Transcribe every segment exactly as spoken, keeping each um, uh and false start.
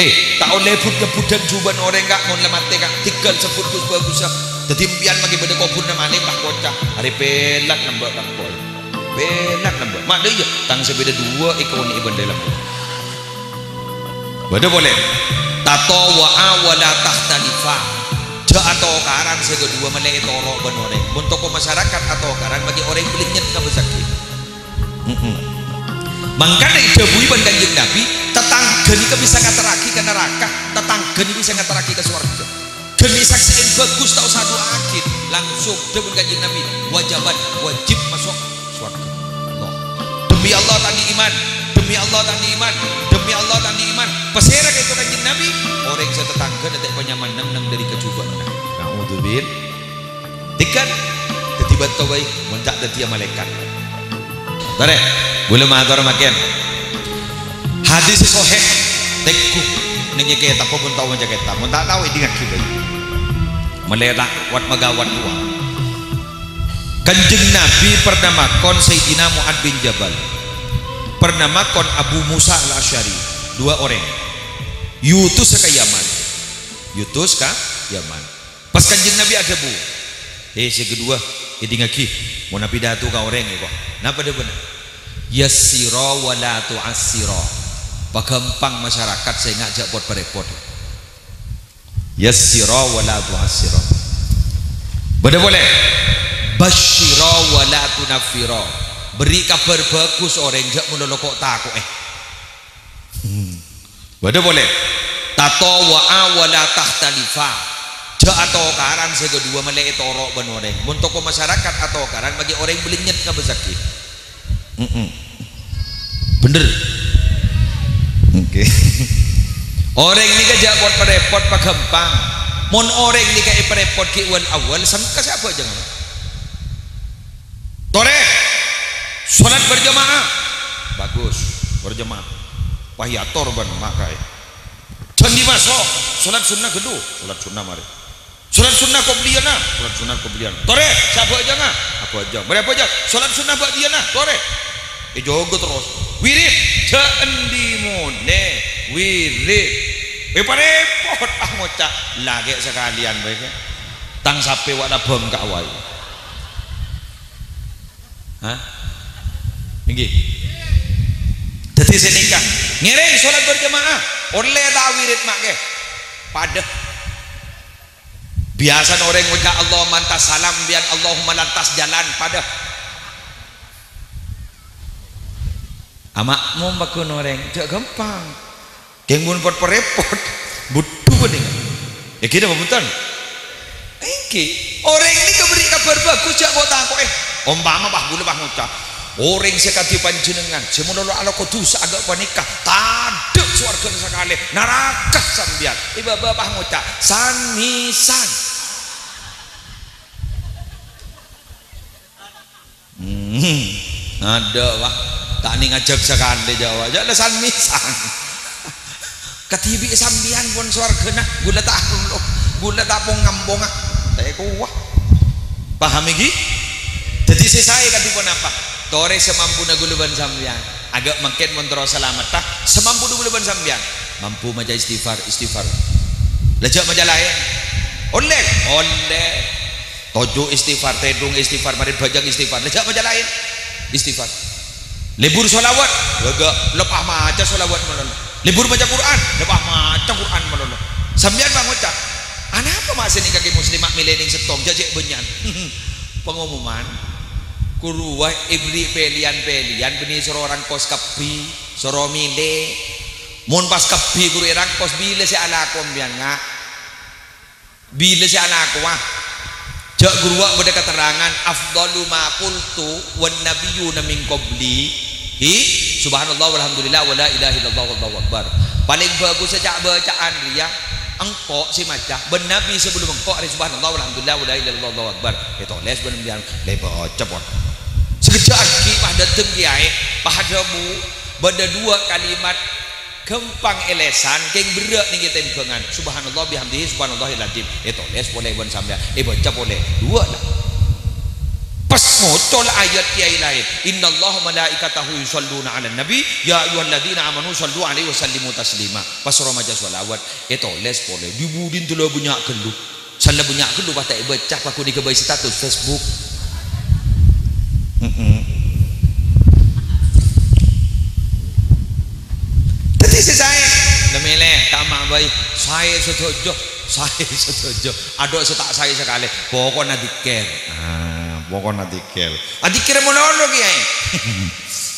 Eh, ta' ollè bhut-nyebbhuddhân jhubâ'na orèng, Ka', mon la matè, Ka'. Tèghâl sebbhut ghus-bhâghussa. Dhâddhi empèyan maghi bâdâ kobhurrâ malèng, pas koca', "Arè pèlak lembâ' ka engko', è. Pèlak lembâ'." Ma' dhâ' iyâ, tang sapèda duwâ' èkonè'è bân dhâlem. Bâdâ polè. "Tatawa'a wa la takhtalifa." Jhâ' atokaran sè kaduwâ mellè ètoro' bân orèng. Mon toko masyarakat atokaran, maghi orèng bâlènyet ngabâssaghi. Mm-mm. Mangkana èdhâbuwi bân Kanjeng Nabi, tatangghâ nèka bisa ngaterraghi ka naraka, tatangghâ nèka bisa ngaterraghi ka sowarghâ. Ghân èsaksè'è bhâghus ta' osa adu'aaghi, langsung dhâbuna Kanjeng Nabi, "Wajabat, wajib maso' sowarghâ." Allah. Demi Allah ta' andi' iman, demi Allah ta' andi' iman, demi Allah ta' andi' iman. Pasèra ka'dinto Kanjeng Nabi? Orèng sè tatangghâna ta' èpanyama neng-neng dhâri kajhubâ'na. Na'udzubillah. Tèghâl, dhâddhi bâto bhâi, mon ta' dhâddhiyâ malaèkat. Torè, ghulâ mator makèn. Hadis sahih, tèngghu, nèng è kètab, mon tao maca kètab, mon ta' tao, èdingngaghi bhâi. Mellè ta' kowat magawat rowa. Kanjeng Nabi pernah makon Sayyidina Mu'ad bin Jabal, pernah makon Abu Musa Al-Asy'ari, dua orèng. Èutus ka Yaman. Èutus ka Yaman. Pas Kanjeng Nabi adhâbu, "Hè, sè kaduwâ, èdingngaghi, mon apidato ka orèng, èko." Napa dhâbuna? "Yassira wa la tu'assira." Paghâmpang masyarakat sè enga' jhâ' pot-parèpot. "Yassira wa la tu'assira." Bâdâ polè, "Basysyira wa la tunaffira." Berri' kabhâr bhâghus orèng, jhâ' malolo ko'-tako'è. Hmm. Bâdâ polè, "Tatawa'a wa la takhtalifa." Jhâ' atokaran sè kaduwâ mellè ètoro' bân orèng. Mon toko masyarakat atokaran, maghi orèng bâlènyet ngabâssaghi. Mm-mm. Bhender. Oke. Orèng nèka jhâ' pot-parèpot, paghâmpang. Mon orèng nèka èparèpot ghi' wal-awal, sengka sè abhâjâng. Torè, salat berjamaah. Bhâghus, berjamaah. Pas èyator bân ma' kaè. Jhân dimaso', salat sunnah ghâllu, salat sunnah marè. Salat sunnah qobliyana, salat sunnah qobliyana. Torè, sè abhâjângnga, abhâjâng. Marè abhâjâng, salat sunnah ba'diyana, torè. Èjâgâ terros. Wirid, jhâ' endi monè, wirid. Èparèpot, ah, ngoca', lakè' sakalèyan bhâi, kè. Tang sapè wa' la bângka' waè. Hah? Ènggi. Dhâddhi sè nèka, ngèrèng salat berjamaah, ollè ta' wirid ma' kè? Padâ. Biyasana orèng ngoca' Allahumma antas salam, biyan Allahumma lantas jalan, padâ. Ama'mum paggun orèng, jhâ' ghâmpang. Kèng mon pot-parèpot, budhu panèka. Ènggi napa bhunten? Ènggi. Orèng nèka berri' kabhâr bhâghus, jhâ' ko'-tako'è. Ompama, pas, ghulâ pas ngoca', "Orèng sè kadhi panjhennengngan, sè malolo alako dhusa aghâ' panèka, tadâ' sowarghâna sakalè, naraka sampèyan." È bâbâ pas ngoca', "San-mèsan." Hmm, adâ', Pak. Ta' nèng ajhâk sakalè, jâ', Pak. Jâ' la san-mèsan. Kadhibi' sampèyan pon sowarghâna, ghulâ ta' anu, ghulâ ta' pong-ngamponga. Ta' kowa. Paham, ènggi? Dhâddhi sè saè kadhi ponapa? Torè samampuna ghulâ bân sampèyan. Aghâ' mangkèn mon terro salametta, samampuna ghulâ bân sampèyan. Mampu maca istighfar, istighfar. La jhâ' maca laèn. Ollè? Ollè. Toju' istighfar, tèdung istighfar, marè bhâjâng istighfar. La jhâ' maca laèn. Istighfar. Lebur sholawat, jâgâ, lepas maca sholawat malolo. Lebur maca Qur'an, lepas maca Qur'an malolo. Sampèyan pangoca', "Anapa ma' sè nèka Kè Muslim ma' mèlè nèng sèttong, jhâ' cè' bânnya'an?" Pengumuman, korowa èberri' pèlèyan-pèlèyan, bânnè soro rangkos kabbhi, soro mèlè. Mon pas kabbhi koro èrangkos, bilâ sè alako sampèyan, nga'? Bilâ sè alakowa? Jhâ' ghuruwa bâdâ katerrangan, "Afdalu ma qultu wan nabiyyuna min qabli, hi, subhanallah walhamdulillah wala ilaha illallah wallahu akbar." Palèng bhâghussa ca'-bâca'an rèya, engko' sè maca, bân Nabi sabellunna engko' arè subhanallah walhamdulillah wala ilaha illallah wallahu akbar. Ètolès bân sampèyan, lè baca pon. Sakejjhâ' aghi' pas dâteng kèyaè, pas adhâbu, bâdâ duwâ' kalimat, ghâmpang è lèsan, kèng berrâ' nèng è tèmbhângan. Subhanallah bihamdihi, subhanallahil adzim. Ètolès polè bân sampèyan, èbâca polè. Duwâ' la. Pas ngoca' la ayat kèyaè laèn, "Innallaha malaikatahu yusalluna 'alan nabi, ya ayyuhalladzina amanu sallu 'alaihi wa sallimu taslima." Pas ro maca shalawat, ètolès polè, "Dhi-budhi la bânnya' ghâllu." Sala bânnya' ghâllu pas ta' èbâca, pas ghun èghâbây status Facebook. Mm-mm. Dhâddhi sè saè, la mèlè, ta' ma' bhâi, saè sadhâjâ, saè sadhâjâ. Adhu sè ta' saè sakalè, pokokna dzikir. Ah, pokokna dzikir. Ah, dzikir mon ono kèyaè.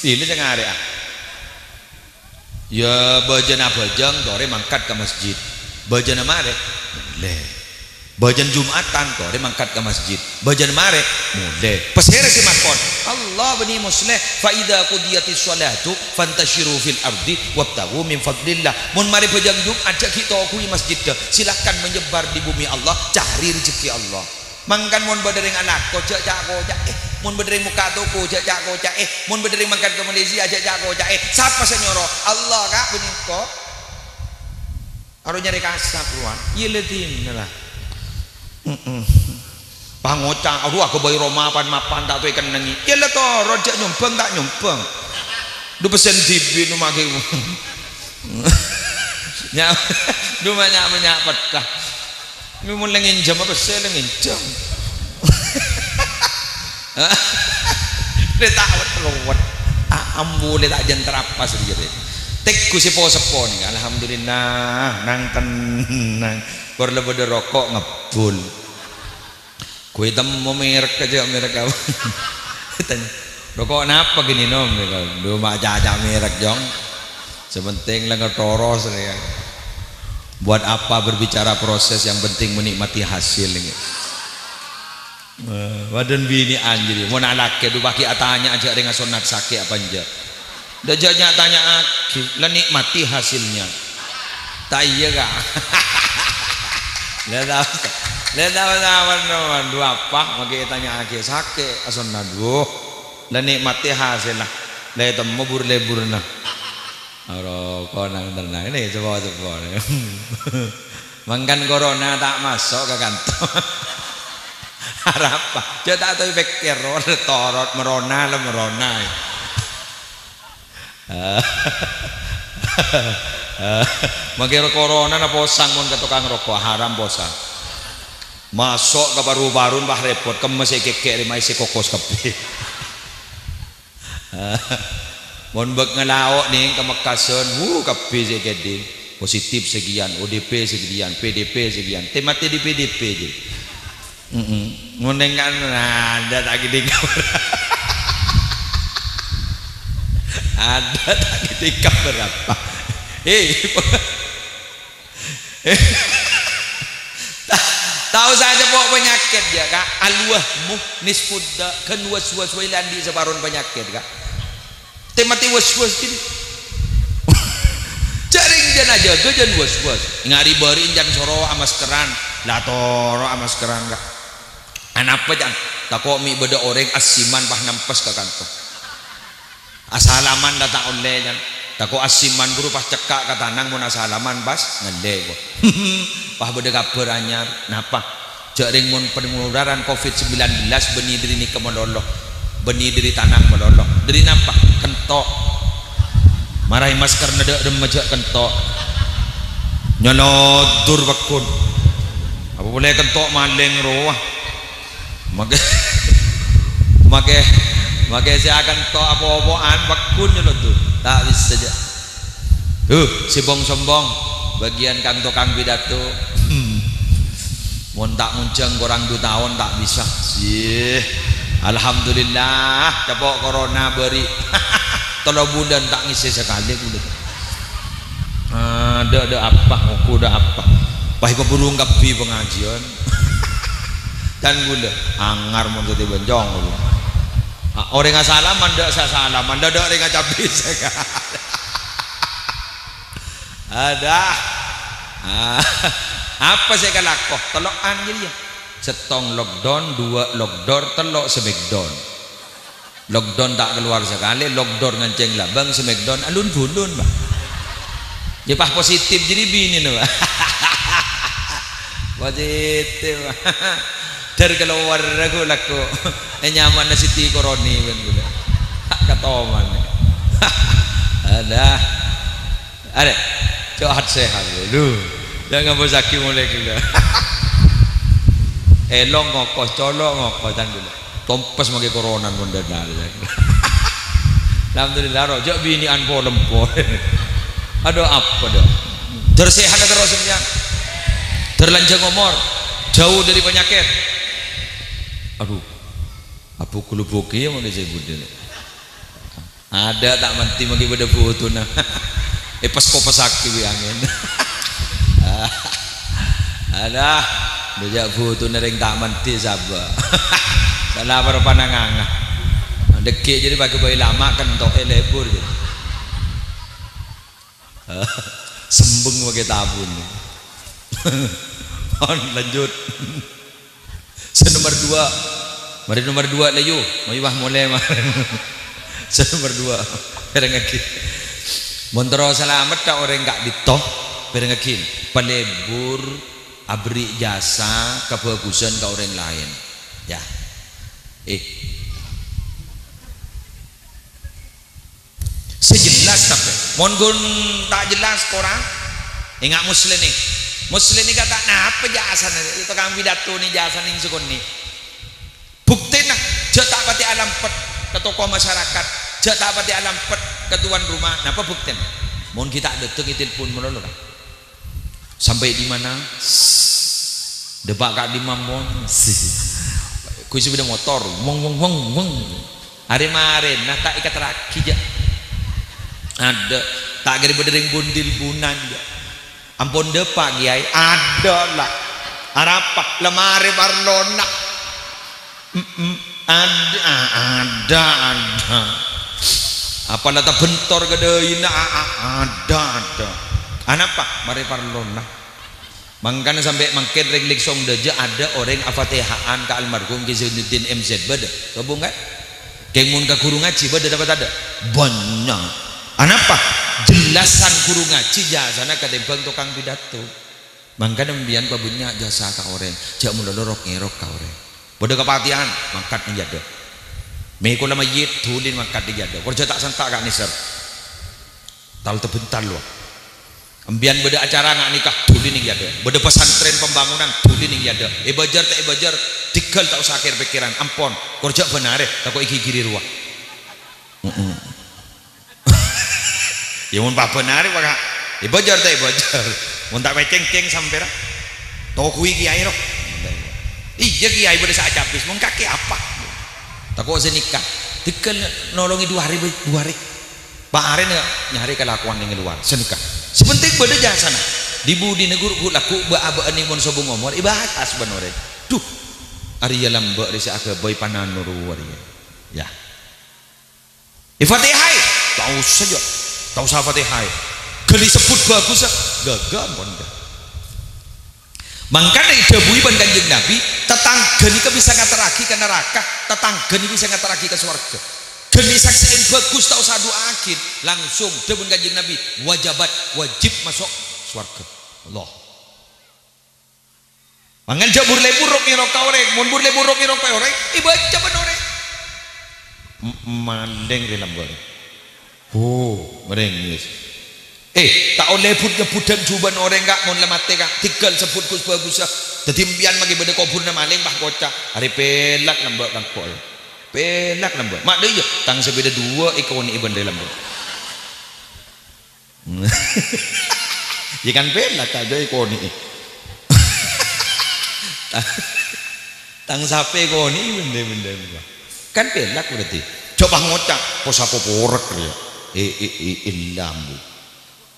Pilih sè ngarè', ah. Ya, bâjâna abhâjâng, torè mangkat ka masjid. Bâjâna marè, molè. Bâjâna Jum'atan, torè mangkat ka masjid. Bâjâna marè, molè. Pasèra sè makon? Allah bânnè Muslim. "Fa idza qudiyatis shalatu fantashiru fil ardi wabtaghu min fadlillah." Mon marè bâjâng Jum'at, jhâ' ghi' toghuwi masjiddhâ. Silakan menyebar di bumi Allah, cari rezeki Allah. Mangkana mon bâdâ rèng alako, jhâ' ca'-koca'è. Mon bâdâ rèng mokka' toko, jhâ' ca'-koca'è. Mon bâdâ rèng mangkat ka Malaysia, jhâ' ca'-koca'è. Sapa sè nyoro? Allah, Ka', bânnè engko'. Aro nyarè kasap rowa. Iyâ la dinah la. Mm-mm. Pangoca', "Adhu, aghâbây roma pan-mapan ta' tao èkennengngè." Iyâ la toro', jhâ' nyombhâng ta' nyombhâng. Dhu pèssèna dhibi' no maghi. Nya-, dhu ma' nya'-manya' pettha. Mon la ngènjhâm apa sè la ngènjhâm? Lè ta' wet-lowet. A-, ambu lè ta' jhân terapas rèya, rè. Tèngghu sè po-seppo nèka, alhamdulillah, nang tennang. Kor la bâdâ roko' ngebbhul. Ghun ètemmo merek aja, merek apa? Tanya, "Roko' napa ghi' nènom?" Dhu ma' ca'-ca' merek, Jong. Sè penting la ngetoros, ya. Buat apa berbicara proses, yang penting menikmati hasil, ya. Eh, wadon binè'an jârèya. Mon alakè dhu paghi' atanya aja rèng asonnat sakè' apa enjâ'. Dha jhâ' nya-, tanya'aghi, la nikmati hasilnya. Ta' iyâ, Ka'? La ta-, la ta-, ta-, dhu apa? Maghi' ètanya'aghi sakè' asonnat, dhu. La nikmati hasèlla. La ètemmo bur-lebbhurrâ. Aro, konang tennang, nè, seppo-seppo, nè. Mangkana corona ta' maso' ka kanto. Arapa? Jhâ' ta' tao èpèkkèr, ro-, torot merona, la merona. Mangkèra corona na posang mon ka tokang roko', haram posang. Maso' ka paru-parun, wah, repot, kemma sè èkèkkè' rè maèssè kokos kabbhi. Mon bâk ngalao' nèng ka Mekkasân, wuh, kabbhi sè èkèdhing. Positif sekian, O D P sekian, P D P sekian. Tè-matè dhi-, P D P jâ. Mm-mm. Mon nèng kan, nah, adâ' ta' ghi' dhing kabbhi. Adâ' ta' ghi' dhing kabbhi apa? Eh, Ta-, ta' osa acapo' panyakèt, jâ, Ka'. Al-wahmu nisfud da', ghân was-was waè la andi' saparon panyakèt, Ka'. Tè-matè was-was ghi. Jhâ' rèng jhân ajâgâ jhân was-was. Ngari bâri' jhân soro amaskeran, la toro' amaskeran, Ka'. Anapa, jhân? Tako' mè' bâdâ orèng assiman pas nampes ka kanto. Asalaman la ta' ollè, jhân. Tako' assiman ghuru pas cekka' ka tanang mon asalaman pas ngallè, ko. Pas bâdâ kabhâr anyar, napa? Jhâ' rèng mon panularan covid sembilan belas bânnè dâri nèka malolo. Bânnè dâri tanang malolo. Dâri napa? Kento'. Maraè maskerra dâ' remma jhâ' kento'. Nyalodur pagghun. Apa polè kento' malèng rowa. Makè, makè, makè sè akento' apo-apo'an, pagghun nyolodu. Ta' bisa, jâ. Huh, sè bong-sombong, bâgiyân kang-tokang pidato. Hmm. Mon ta' ngonjhâng korang du taon, ta' bisa. Sih. Alhamdulillah, capo' corona bâri'. Tello bulân ta' ngèssè sakalè kaulâ. Ah, dâ', dâ' apa, ongghu dâ' apa. Pas èpabhurung kabbhi pangajiân. Can ghulâ, angar mon satèya bâncong. Ah, orèng asalaman dâ' sasalaman, dâ', dâ' orèng acabbhi sakalè. Adâ. Ah, apa sè èkalako? Tello'an jârèya. Sèttong lockdown, duwâ' lockdown, tello' smackdown. Lockdown ta' kalowar sakalè, lockdown ngancèng labâng, smackdown alun-bulun, Pak. Yâ, pas positif jârèya binèna, Pak. Positif. Dhâr kalowarra ghu' lagghu' è nyamana Siti Koroni bân ghulâ. Katoman. Adah. Arè. Cohat sehat, lu. Jhâ' ngabâsaghi molè ghulâ. Èlong ngoko, colo' ngoko, can ghulâ. Tompes mangkè koronan mon dhâna. Alhamdulillah, ro, jhâ' binè'an polem-polem. Adhu, apa, dâ? Dhâr sehat terros, sampèyan. Dhâr lanjhâng omor, jhâu dhâri panyakèt. Adhu, abu gulubughi ya mangkè sè budina. Adâ' ta' mantè mangkè bâdâ bhutona. Èpès-kopèssaghi bi' angèn. Alah, bâjâ' bhutona rèng ta' mantè sabâ. Sala parpananganga. Dhegghi' jârèya paghâbây lama' kento'è lebur jârèya. Sembeng mangkè tabun. On lanjut. Sè nomer dua. Marè nomer dua, layu. Mayu wah molè, ma. Sè nomer dua. Pèrengngaghi. Mon terro salamet ka orèng ka'dinto, pèrengngaghi. Palebur aberri' jasa kabhâghusân ka orèng laèn. Ya. Eh. Sè jelas tapè. Mon ghun ta' jelas, korang. Enga' Musleh nè. Musleh nè kata' napa jasana, tokang pidato nè jasana nèng sakonè'. Buktèna, jhâ' ta' patè alampet ka tokoh masyarakat, jhâ' ta' patè alampet ka tuan rumah. Napa buktèna? Mon ghi' ta' dâteng ètelpon malolo, kan? Sampai di mana? Dâpa' ka'dimma, mon? Ghu sepeda motor, weng, weng, weng, weng. Arè-marèna ta' èkaterraghi, jâ'. Adâ', ta' kèra bâdâ rèng bondil bunan, jâ'. Ampon dâpa', Kèyaè? Adâ', la. Arapa? La marè parlona. Mm-mm. Adâ', adâ', adâ'. Apa la tabhentor ka dâina? A-, a-, adâ', adâ'. Anapa? Marè parlona. Mangkana sampè' mangkèn rèng Lèksong Dâjâ adâ' orèng afatèha'an ka almarhum Kè Zainuddin M Z, bâdâ? Sobung, kan? Kèng mon ka ghuru ngajhi bâdâ napa tadâ'? Bânnya'. Anapa? Jellasan ghuru ngajhi jasana katèmbhâng tokang pidato. Mangkana sampèyan pabânnya' jasa ka orèng, jhâ' malolo rok-ngèrok ka orèng. Bâdâ kapatèyan, mangkat nèng è adâ'. Mè' kaulâ mayyit, dhuli mangkat nèng è adâ'. Korjhâ ta' santa' ka' nèser. Tal-tabântal, wa. Sampèyan bâdâ acara nga' nèka, dhuli nèng è adâ'. Bâdâ pesantren pembangunan, dhuli nèng è adâ'. Èbâjâr ta' èbâjâr, tèngghâl ta' osa kèr-pèkkèran. Ampon, korjhâ bân arè, tako' èghighiri rowa. Heeh. Ya, mon pabân arè, Pak. Èbâjâr ta' èbâjâr. Mon ta' pècèng, kèng sampèra. Toghuwi kèyaè, ro. Iyâ, kèyaè bâdâ sè acabis. Mon kakè apa? Tako' sè nèka. Tèngghâl nolongè du arè, bhâi, du arè. Pa' arèna nyarè kalakowan nèng lowar, sanèka. Sè pentèng bâdâ jasana. Di-budina ghu'-ghu' lagghu' bâ'-abâ'na mon sobung omor, èbahas bân orèng. Dhu, arèya lambâ' rè sè aghâbây panano rowa rèya. Yâ. Èfatèhaè, ta' osa, jâ. Ta' osa fatèhaè. Ghâli sebbhut bhâghussa, ghâghâ ampon, jâ. Mangkana èdhâbuwi bân Kanjeng Nabi, tatangghâ nèka bisa ngaterraghi ka naraka, tatangghâ nèka bisa ngaterraghi ka sowarghâ. Ghâli saksè'èn bhâghus ta' osa adu'aaghi, langsung dhâbuna Kanjeng Nabi, "Wajabat, wajib maso' sowarghâ." Allah. Mangkana jâ' bur-lebur rok-ngèrok ka orèng, mon bur-lebur rok-ngèrok ka orèng, èbâca bân orèng. M-, malèng rè lambâ'. Ho, marèngès. Eh, ta' ollè bhut-nyebbhudhân jhubâ'na orèng, Ka', mon la matè, Ka'. Tèngghâl sebbhut ghus-bhâghussa. Dhâddhi, sampèyan mangkè bâdâ kobhurrâ malèng, pas koca'. Arè pèlak lambâ' kangko', yâ. Pèlak lambâ'. Ma' dâ' iyâ, tang sapèda duwâ' èkonè'è bân rè lambâ'. Yâ kan pèlak, Ka', jâ' èkonè'è. Tang sapè èkonè'è bân rè, bân rè. Kan pèlak berarti. Coba ngoca', posapo porek rèya. Eh, eh, eh, eh, lambu.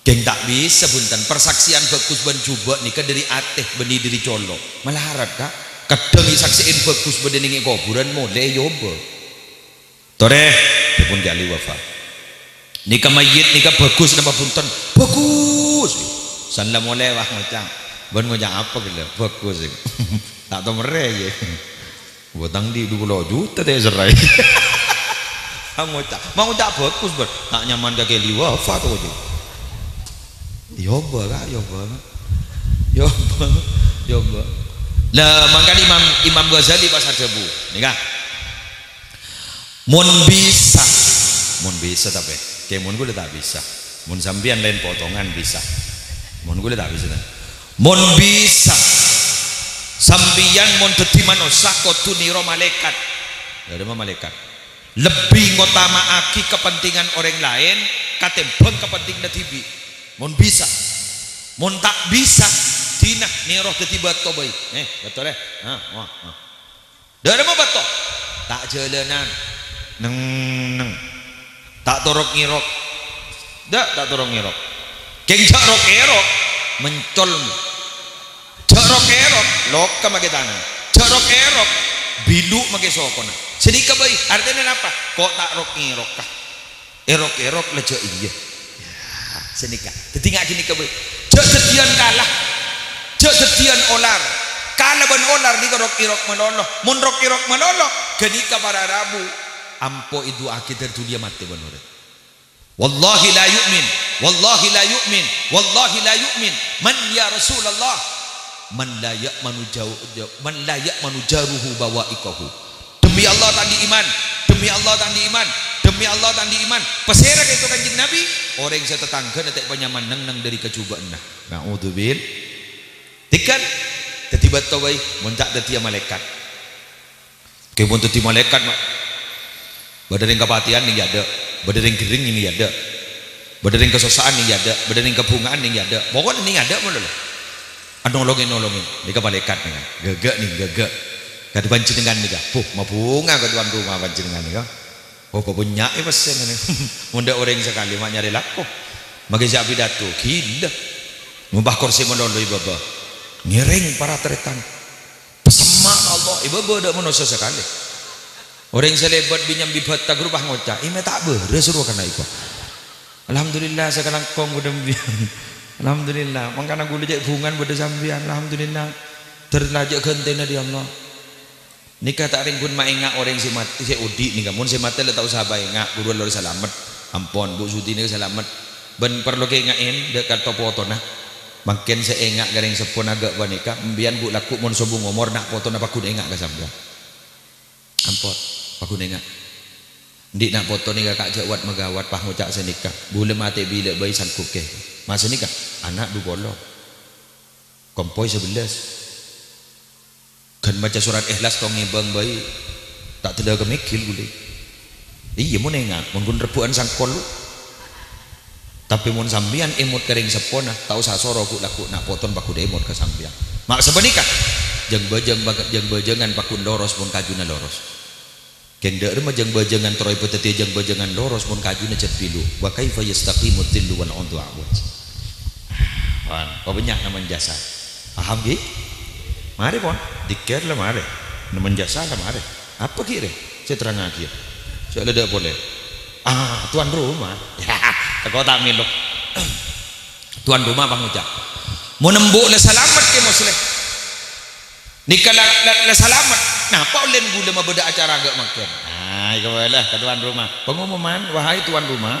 Ghing ta' bisa, bhunten. Persaksian bhâghus bân jhubâ' nèka dâri atè, bânnè dâri colo'. Malarat, Ka'. Kadhâng èsaksè'è bhâghus bâdâ nèng è kobhurân, molè èobâ. Torè, dhâbuna Kè Ahli Wafa. Nèka mayyit nèka bhâghus napa bhunten? Bhâghus. San la molè, wah, ngoca'. Bân ngoca' apa ghellâ'? Bhâghus. Ta' tao merrè, yâ. Wah, tang dhi' du polo juta tè serraè. Ngoca'. Ma' ngoca' bhâghus, bân. Ta' nyaman ka Kè Ahli Wafa to, yâ. Èobâ, Ka', èobâ, Ka'. Èobâ, èobâ. Lah, mangkana Imam, Imam Ghazali pas adhâbu, nèka, "Mon bisa," mon bisa tapè, kè mon ghulâ ta' bisa. Mon sampèyan laèn potongan bisa. Mon ghulâ ta' bisa, ta? Mon bisa, sampèyan mon dhâddhi manossa kodhu nèro malaèkat. Dhâ' remma malaèkat. Lebbi ngotama'aghi kapentingan orèng laèn katèmbhâng kapentinganna dhibi'. Mon bisa. Mon ta' bisa, dhina nèro dhâddhi bâto bhâi. Eh, bâto, lè. Hah, wah, wah. Dhâ' remma bâto. Ta' jhâlânan. Neng-neng. Ta' torok-ngèrok. Dhâ', ta' torok-ngèrok. Kèng jhâ' rok-èrok, mencol. Jhâ' rok-èrok, loka makè tana. Jhâ' rok-èrok, bilu' makè sokona. Sanèka bhâi, artèna napa? Ko' ta' rok-ngèrokka. Èrok-èrok la jhâ' iyâ. Yâ, sanèka. Dhâddhi nga' ghânèka bhâi. Jhâ' dhâddhiyân kala. Jhâ' dhâddhiyân olar. Kala bân olar nèka rok-èrok malolo. Mon rok-èrok malolo, ghânèka para rabu ampo èdu'aaghi dâr dhuliyâ matè bân orèng. Wallahi la yu'min, wallahi la yu'min, wallahi la yu'min. Man ya Rasulullah? Man la ya'manu jau-, jau-, man la ya'manu jaruhu bawa'iqahu. Demi Allah ta' andi' iman, demi Allah ta' andi' iman, demi Allah ta' andi' iman. Pasèra ka'dinto Kanjeng Nabi? Orèng sè tatangghâna ta' èpanyaman neng-neng dâri kajhubâ'ânna. Na'udzubil-, Tikan, dhâddhi bâto bhâi, mon ta' dhâddhiyâ malaèkat. Kè mon dhâddhi malaèkat, ma'. Bâdâ rèng kapatèyan nèng è adâ', bâdâ rèng ghering nèng è adâ', bâdâ rèng kasossa'an nèng è adâ', bâdâ rèng kabhunga'an nèng è adâ'. Pokokna nèng è adâ' malolo. Anolongè-nolongè. Nèka malaèkat nèka. Ghâghâ' nèng, ghâghâ'. Kadhi panjhennengngan nèka. Buh, mabhunga ka towan roma panjhennengngan nèka. Oh, bânnya'è pèssèna nèka. Mon dâ' orèng sakalè ma' nyarè lako. Makè sè apidato, ghilâ. Ngompah korsè malolo è bâbâ. Ngèrèng para tarètan. Pasemma' ka Allah, è bâbâ dâ' manossa sakalè. Orèng sè lèbât bi-nyambi bâta ghâruwa ngoca', "È, mè' ta' bârâs rowa kana' èko." Alhamdulillah, sakalangkong bâdâ sampèyan. Alhamdulillah, mangkana ghulâ cè' bhungan bâdâ sampèyan. Alhamdulillah. Dâr lajâ' ghântèna dâri Allah. Nèka ta' rèng ghun maènga' orèng sè mat-, sè odi' nèka. Mon sè matè la ta' osa paènga', buru lora salamet. Ampon, Bu Sudi nèka salamet. Bân parlo kaènga'è dâ' kanto potona. Mangkèn sè ènga' ka rèng seppona ghâ' panèka, empèyan bu lagghu' mon sombong omor na' potona pagghun ènga' ka sampèyan. Ampon, pagghun ènga'. Andi' na' poto nèka ka' jhâ' wat-maghâwat, pas ngoca' sanèka. Bulâ matè bilâ bhâi sanggup kè. Ma' sanèka, ana' du polo. Kompoy sabellâs. Ghân maca surat Ikhlas tong ngèbâng bhâi, ta' dâlâ ka mèghil ghulâ. Iyâ, mon ènga', mon ghun rebbhu'ân sangkol lu. Tapè mon sampèyan èmot ka rèng seppona, ta' osa soro ghu'-lagghu' na' potona pagghun èmot ka sampèyan. Ma' sapanèka, jâng-bâjâng, jâng-bâjângan pagghun loros mon kajuna loros. Kèng dâ' remma jâng-bâjângan terro èpadhâddhiyâ jâng-bâjângan loros mon kajuna jhât pilu'. Wa kaifa yastaqimu dzillu wal 'udhu a'waj. Pon, pabânnya' namen jasa. Paham, ghi? Marè, pon. Dikir la marè. Namen jasa la marè. Apa, ghi, rè? Sè terrangaghi, yâ. Sè la dâ' polè. Ah, tuan rumah. Tako' ta' mèlo. Tuan rumah pangoca'. Mon embu' la salamet, Kè Musleh. Nèka la, la, la salamet. Napa ollèna ghulâ mabâdâ acara ghâ' mangkèn? Ah, èkabâlâ ka tuan rumah. Pengumuman, wahai tuan rumah.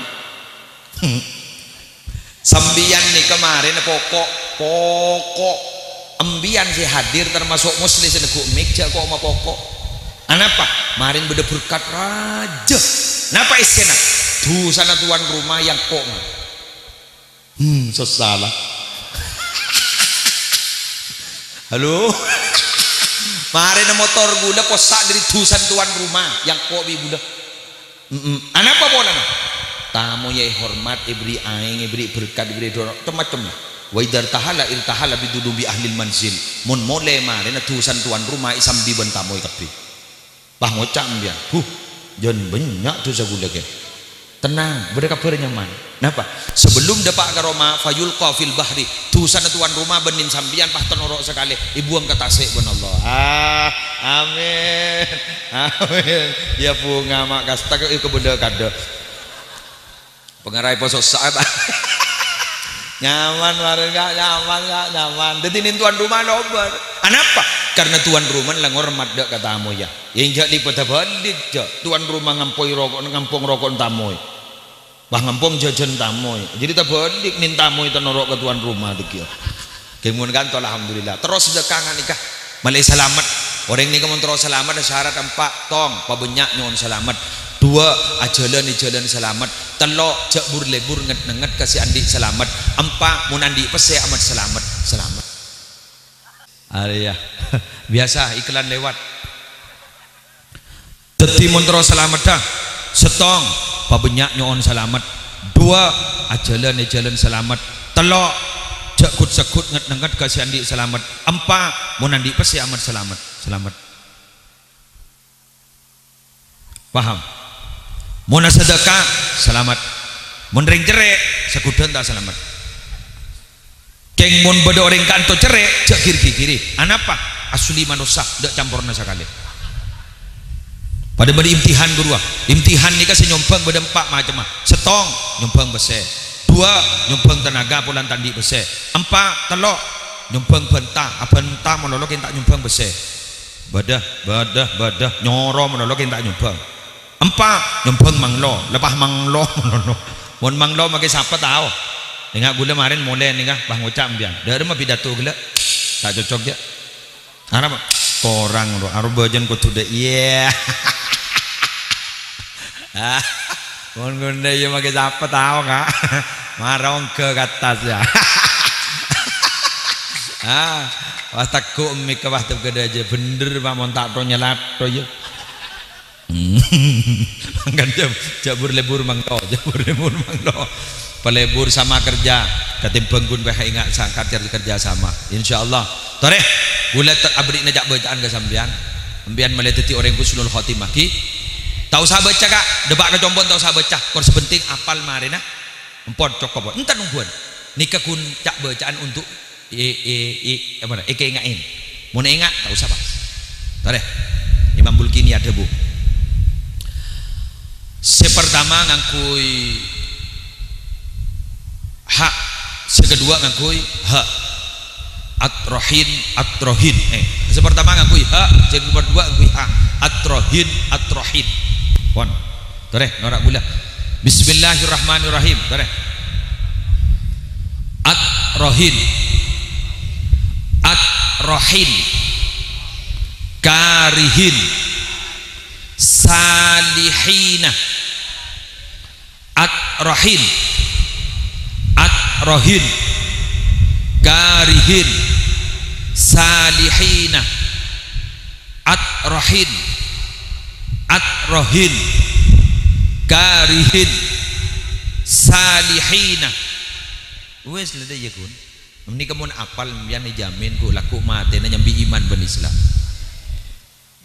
Sampèyan nèka marèna poko', poko'. Empèyan sè hadir termasuk Musleh sè neggu' mik, jhâ' ko' mapoko'. Anapa? Marèna bâdâ berkat rajâ. Napa èssèna? Dhusana tuan rumah yang ko' ma-, Hmm, sossa la. Halo. Marèna motor ghulâ possa' dâri dhusana tuan rumah, yang ko' bi' ghulâ. Mm-mm. Anapa polana? Tamoyya èhormat, èbherri' aèng, èbherri' berkat, èbherri' doro-, cem-macem la. Wa idza irtahala irtahala bidzunubi ahlil manzil. Mon molè marèna dhusana tuan rumah èsambi bân tamoy kabbhi. Pas ngoca' empèyan, "Huh, jân bânnya' dhusa ghulâ, Kè." Tenang, bâdâ kabhâr nyaman. Napa? Sebelum dâpa' ka roma, fayulqa fil bahri. Dhusana tuan rumah bânnè sampèyan pas tenoro' sakalè, èbuwâng ka tasè' bân Allah. Ah, amin. Amin. Yâ, bhunga ma' kasta kok èkabâlâ kadâ'. Pangarai poso sa'a, Pak. Nyaman, marèn, Kak, nyaman, Kak, nyaman. Dhâddhi, nèng tuan rumah lobâr. Anapa? Karena tuan rumah la ngormat dâ' ka tamoyya. Yâ, enjâ' li' pada bâlik, jâ'. Tuan rumah ngampong roko', ngampong roko'na tamoy. Wah, ngampong jhâjhân tamoy. Jadi, tabâlik nèng tamoy tenoro' ka tuan rumah, dhâggi'. Kèng mon kanto, alhamdulillah. Terros sedekah nèka. Malè salamet. Orèng nèka mon terro salamet, syarat empa', tong, pabânnya' nyo'on salamet. Duwâ', ajhâlân è jhâlân salamet. Tello', jhâ' bur-lebur ngèt-nèngngèt ka sè andi' salamet. Empa', mon andi' pèssè amat salamet. Salamet. Arèya. Biyasa iklan lewat. Dhâddhi mon terro salameddhâ, sèttong, pabânnya' nyo'on salamet. Duwâ', ajhâlân è jhâlân salamet. Tello', jhâ' ghut-segghut ngèt-nèngngèt ka sè andi' salamet. Empa', mon andi' pèssè amat salamet. Salamet. Paham? Mon asadhâka, salamet. Mon rèng cerrè', saghudhân ta' salamet. Kèng mon bâdâ orèng ka'anto cerrè', jhâ' gir-gigiri. Anapa? Asli manossa, endâ' camporna sakalè. Padâ bâdâ imtihan ghâruwa. Imtihan nèka sè nyombhâng bâdâ empa' macemma. Sèttong, nyombhâng pèssè. Duwâ', nyombhâng tenaga polana ta' andi' pèssè. Empa', tello', nyombhâng bhânta. Abhânta malolo kèng ta' nyombhâng pèssè. Bâdâ, bâdâ, bâdâ. Nyoro malolo kèng ta' nyombhâng. Empa', nyombhâng manglo, la pas manglo malolo. Mon manglo makè sapa tao? Ènga' ghulâ marèn molè nèka, pas ngoca' empèyan. Dâ'remma pidato ghellâ'. Ta' cocok, jhâ'. Arapa? Korang, ro. Aro bâjâna kodhu dâ-, iyâ. Ah, mon ghun dâ' iyâ makè sapa tao, Ka'? Mara ongghâ ka attas, yâ. Ah, pas tegghu' emmik ka pas tegghu' dâjâ. Bhendher, Pa', mon ta' tho nyalato, yâ. Hmm. Kan jhâ', jhâ' bur-lebur manglo, jhâ' bur-lebur manglo. Palebur sama kerja, katèmbhâng ghun bâ ènga' sangkat ker-, kerja sama. Insyaallah. Torè, ghulâ ta-, abherri'na ca'-bâca'an ka sampèyan. Sampèyan malè dhâddhi orèng husnul khotimah, ghi. Ta' osa bâca, Ka'. Dâpa' ka compo'na ta' osa bâca. Kor sè pentèng apal marèna. Empon, cokop. Enten ongghuwân. Nèka ghun ca'-bâca'an untuk E, e, e, apa, èkaènga'è. Mon ènga', ta' osa, Pa'. Torè. Imam Bulkini adhâbu. Sè partama ngangghuy ha, sè kedua ngangghuy ha. Atrohin, atrohin. Eh, sè partama ngangghuy ha, sè nomor dua ngangghuy ha. Atrohin, atrohin. Pon. Torè, nora' ghulâ. Bismillahirrahmanirrahim. Torè. Atrohin. Atrohin. Karihin. Salihina. Atrohin. Atrohin. Karihin. Salihina. Atrohin. Atrohin. Karihin. Salihina. Wes, la dâ' iyâ, ghun. Nèka mon apal, sampèyan èjamin, ghu, lagghu' matèna nyambi iman bân Islam.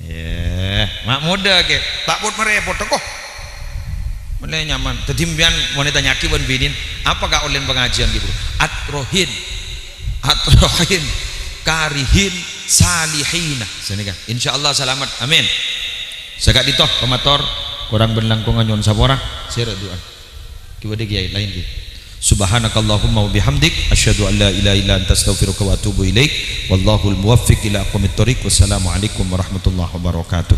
Eh, ma' modâ, ghi. Ta' pot-marepot, ko. Mele nyaman. Dhâddhi, sampèyan mon ètanya'aghi bân binèn, "Apa, Ka', ollèna pangajiân, ghi, Bro?" Atrohin. Atrohin. Karihin. Salihina. Sanèka. Insyaallah salamet. Amin. Saka'dinto pamator, korang bân langkongnga nyo'on sapora. Sèra du'a. Ghi bâdâ kèyaè laèn, ghi. Subhanakallahumma wa bihamdik, asyhadu an la ilaha illa anta, astaghfiruka wa atubu ilaik. Wallahul muwaffiq ila aqwamit thoriq. Wassalamualaikum warahmatullahi wabarakatuh.